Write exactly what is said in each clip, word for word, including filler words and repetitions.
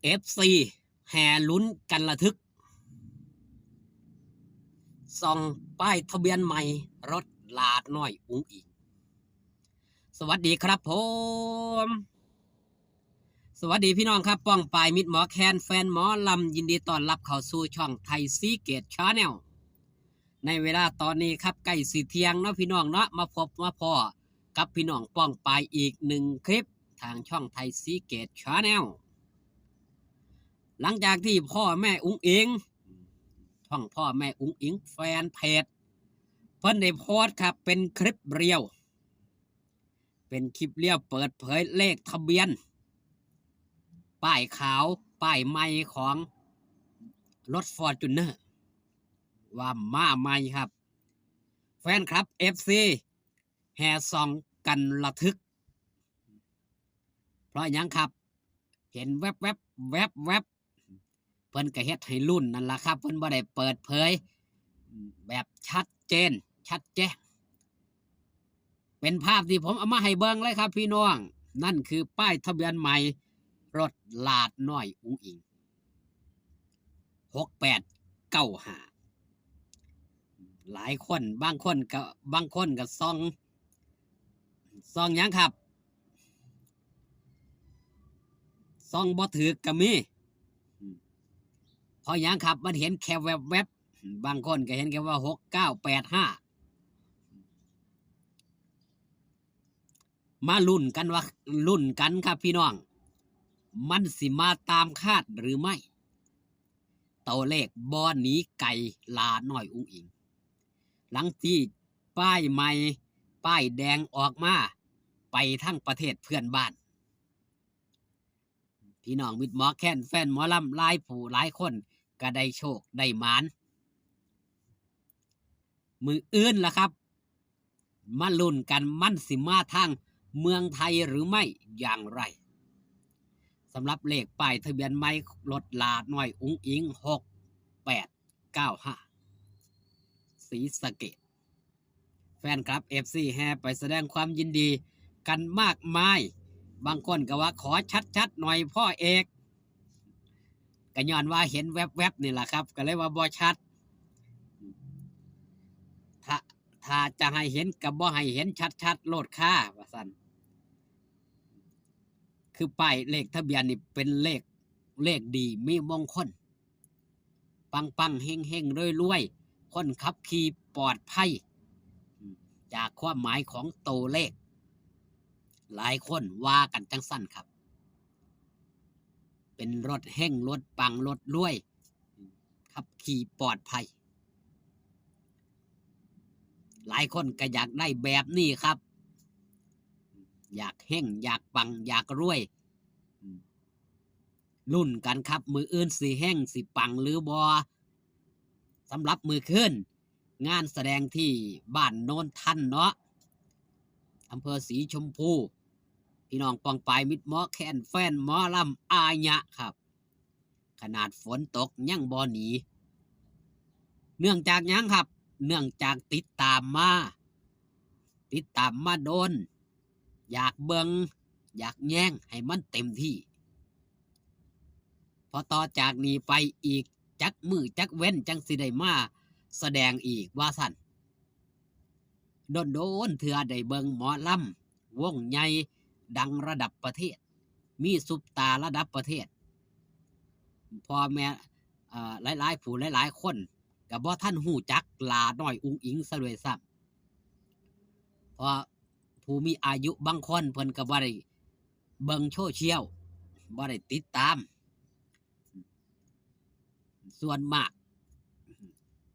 เอฟซี แห่ลุ้นกันระทึก ส่องป้ายทะเบียนใหม่รถหลาน้อยอุ๋งอิ๋ง สวัสดีครับผม สวัสดีพี่น้องครับ ป้องปายมิตรหมอแคน แฟนหมอลำ ยินดีต้อนรับเข้าสู่ช่องไทยซีเกตชาแนล ในเวลาตอนนี้ครับ ใกล้สิเที่ยงเนาะพี่น้องเนาะ มาพบมาพ้อกับพี่น้องป้องปายอีกหนึ่งคลิป ทางช่องไทยซีเกตชาแนล หลังจากที่พ่อแม่อุ๋งอิ๋ง ช่องพ่อแม่อุ๋งอิ๋งแฟนเพจ เพิ่นได้โพสต์ครับ เป็นคลิปเรียว เป็นคลิปเรียวเปิดเผยเลขทะเบียน ป้ายขาว ป้ายใหม่ของรถฟอร์จูเนอร์ ว่ามาใหม่ครับ แฟนคลับ เอฟซี แห่ส่องกันระทึก เพราะหยังครับ เห็นแวบแวบแวบแวบ เพิ่นก็เฮ็ดให้ลุ้นนั่นล่ะครับ เพิ่นบ่ได้เปิดเผย แบบชัดเจน ชัดแจ้ง เป็นภาพที่ผมเอามาให้เบิ่งเลยครับพี่น้อง นั่นคือป้ายทะเบียนใหม่รถหลาน้อยอุ๋งอิ๋ง หกแปดเก้าห้า หลายคน บางคนก็ บางคนก็ส่อง ส่องหยังครับ ส่องบ่ถืกก็มี เพราะหยังครับ มันเห็นแค่แวบๆ บางคนก็เห็นแค่ว่า หกเก้าแปดห้า มาลุ้นกันว่า ลุ้นกันครับพี่น้อง มันสิมาตามคาดหรือไม่ ตัวเลขบ่หนีไกลหลาน้อยอุ๋งอิ๋ง หลังที่ป้ายใหม่ ป้ายแดงออกมา ไปทั้งประเทศเพื่อนบ้าน พี่น้องมิตรหมอแคน แฟนหมอลำหลายผู้หลายคนก็ได้โชคได้หมาน มื้ออื่นล่ะครับ มาลุ้นกัน มันสิมาทางเมืองไทยหรือไม่อย่างไร สำหรับเลขป้ายทะเบียนใหม่รถหลาน้อยอุ๋งอิ๋ง หกแปดเก้าห้า ศรีสะเกษ แฟนคลับ เอฟซี แห่ไปแสดงความยินดีกันมากมาย บางคนก็ว่า "ขอชัดๆ หน่อยพ่อเอก" ก็ย้อนว่าเห็นแวบๆ นี่ล่ะครับ ก็เลยว่าบ่ชัด ถ้า ถ้าจะให้เห็นก็บ่ให้เห็นชัดๆ โลดค่ะ ว่าซั่น คือป้ายเลขทะเบียนนี่เป็นเลข เลขดีมีมงคล ปังๆ เฮงๆ รวยๆ คนขับขี่ปลอดภัย จากความหมายของตัวเลข หลายคนว่ากันจังซั่นครับ เป็นรถเฮง รถปัง รถรวย ขับขี่ปลอดภัย หลายคนก็อยากได้แบบนี้ครับ อยากเฮง อยากปัง อยากรวย ลุ้นกันครับ มื้ออื่นสิเฮงสิปังหรือบ่ สำหรับมื้อคืน งานแสดงที่บ้านโนนทันเนาะ อำเภอสีชมพู พี่น้องป้องปายมิตรหมอแคน แฟนหมอลำอายะครับ ขนาดฝนตกยังบ่หนี เนื่องจากหยังครับ เนื่องจากติดตามมา ติดตามมาโดน อยากเบิ่ง อยากแยงให้มันเต็มที่ เพราะต่อจากนี้ไปอีกจักมื้อจักเว็นจั่งสิได้มาแสดงอีกว่าซั่น โดนๆ เทื่อได้เบิ่งหมอลำวงใหญ่ดังระดับประเทศ มีซุปตาร์ระดับประเทศ พ่อแม่ เอ่อ หลายๆ ผู้หลายๆ คนก็บ่ทันฮู้จักหลาน้อยอุ๋งอิ๋งซะด้วยซ้ำ เพราะผู้มีอายุบางคนเพิ่นก็บ่ได้เบิ่งโซเชียล บ่ได้ติดตาม ส่วนมาก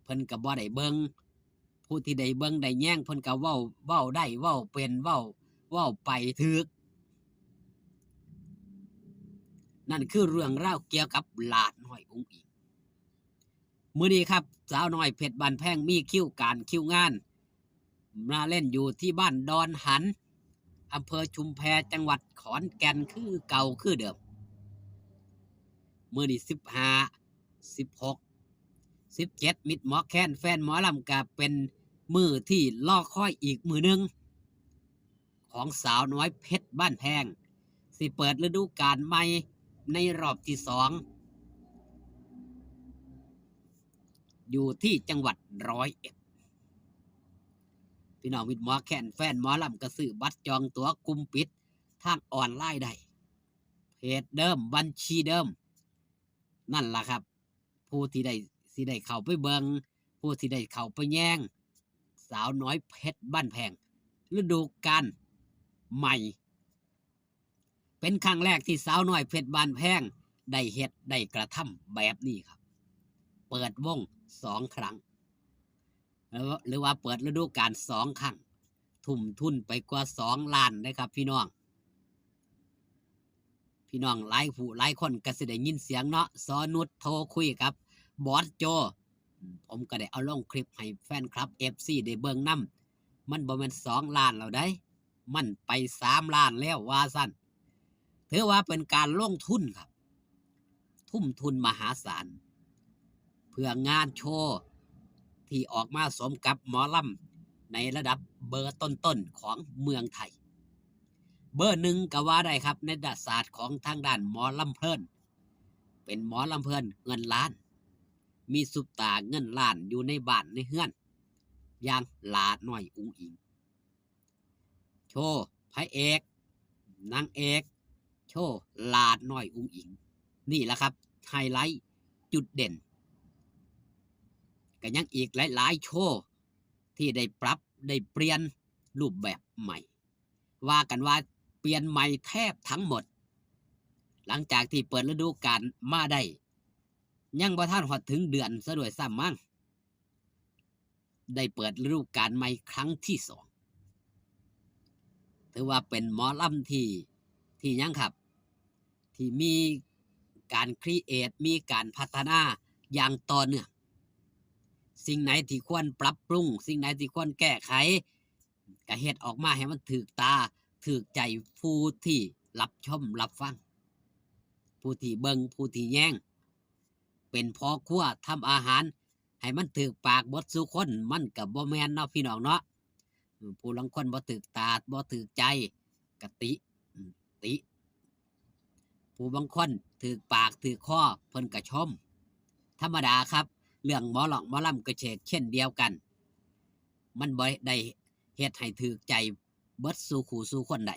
เพิ่นก็บ่ได้เบิ่ง ผู้ที่ได้เบิ่งได้แยงเพิ่นก็เว้า เว้าได้ เว้าเป็น เว้า เว้าไปถืก นั่นคือเรื่องราวเกี่ยวกับหลาน้อยอุ๋งอิ๋ง มื้อนี้ครับ สาวน้อยเพชรบ้านแพงมีคิวการคิวงาน มาเล่นอยู่ที่บ้านดอนหัน อำเภอชุมแพ จังหวัดขอนแก่น คือเก่าคือเดิม มื้อนี้ สิบห้า สิบหก สิบเจ็ด มิตรหมอแคน แฟนหมอลำ ก็เป็นมื้อที่รอคอยอีกมื้อหนึ่ง ของสาวน้อยเพชรบ้านแพง สิเปิดฤดูกาลใหม่ ในรอบที่สอง อยู่ที่จังหวัดร้อยเอ็ด พี่น้องมิตรหมอแคนแฟนหมอลำก็ซื้อบัตรจองตั๋วกลุ่มปิดทางออนไลน์ได้ เพจเดิมบัญชีเดิม นั่นล่ะครับ ผู้ที่ได้สิได้เข้าไปเบิ่ง ผู้ที่ได้เข้าไปแยง สาวน้อยเพชรบ้านแพง ฤดูกาลใหม่ เป็นครั้งแรกที่สาวน้อยเพชรบ้านแพงได้เฮ็ดได้กระทำแบบนี้ครับ เปิดวงสองครั้ง หรือว่าหรือว่าเปิดฤดูกาลสองครั้ง ทุ่มทุนไปกว่าสองล้านนะครับพี่น้อง พี่น้องหลายผู้หลายคนก็สิได้ยินเสียงเนาะ สอนุชโทรคุยกับบอสโจ อืม ผมก็ได้เอาลงคลิปให้แฟนคลับ เอฟซี ได้เบิ่งนำ มันบ่แม่นสองล้านแล้วเด้ มันไปสามล้านแล้วว่าซั่น ถือว่าเป็นการลงทุนครับ ทุ่มทุนมหาศาล เพื่องานโชว์ที่ออกมาสมกับหมอลำในระดับเบอร์ต้นๆของเมืองไทย เบอร์หนึ่งก็ว่าได้ครับ ในศาสตร์ของทางด้านหมอลำเพลิน เป็นหมอลำเพลินเงินล้าน มีซุปตาเงินล้านอยู่ในบ้านในเฮือน อย่างหลาน้อยอุ๋งอิ๋ง โชว์พระเอก นางเอก โชว์หลาน้อยอุ๋งอิ๋ง นี่แหละครับ ไฮไลท์จุดเด่น ก็ยังอีกหลายๆโชว์ที่ได้ปรับได้เปลี่ยนรูปแบบใหม่ ว่ากันว่าเปลี่ยนใหม่แทบทั้งหมด หลังจากที่เปิดฤดูกาลมาได้ ยังบ่ทันฮอดถึงเดือนซะด้วยซ้ำมั้ง ได้เปิดฤดูกาลใหม่ครั้งที่สอง ถือว่าเป็นหมอลำที่ ที่หยังครับ ที่มีการครีเอท มีการพัฒนาอย่างต่อเนื่อง สิ่งไหนที่ควรปรับปรุง สิ่งไหนที่ควรแก้ไข ก็เฮ็ดออกมาให้มันถูกตาถูกใจผู้ที่รับชมรับฟัง ผู้ที่เบิ่ง ผู้ที่แยง เป็นพ่อครัวทำอาหารให้มันถูกปากเบิดสู่คน มันก็บ่แม่นเนาะพี่น้องเนาะ อืม ผู้ลางคนบ่ถูกตาบ่ถูกใจก็ติ อืม ติ ผู้บางคนถูกปากถูกคอเพิ่นก็ชม ธรรมดาครับ เรื่องหมอร้องหมอลำก็เฉกเช่นเดียวกัน มันบ่ได้เฮ็ดให้ถูกใจเบิดสู่คู่สู่คนได้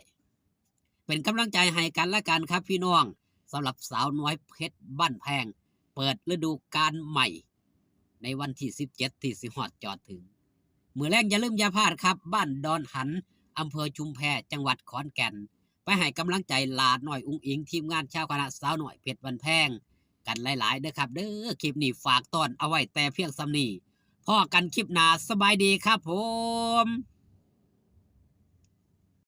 เป็นกำลังใจให้กันและกันครับพี่น้อง สำหรับสาวน้อยเพชรบ้านแพง เปิดฤดูกาลใหม่ ในวันที่สิบเจ็ดที่สิฮอดจอดถึง มื้อแลงอย่าลืมอย่าพลาดครับ บ้านดอนหัน อำเภอชุมแพ จังหวัดขอนแก่น ไปให้กำลังใจหลาน้อยอุ๋งอิ๋ง ทีมงานชาวคณะสาวน้อยเพชรบ้านแพง กันหลายๆเด้อครับเด้อ คลิปนี้ฝากตอนเอาไว้แต่เพียงส่ำนี้ พ้อกันคลิปหน้า สบายดีครับผม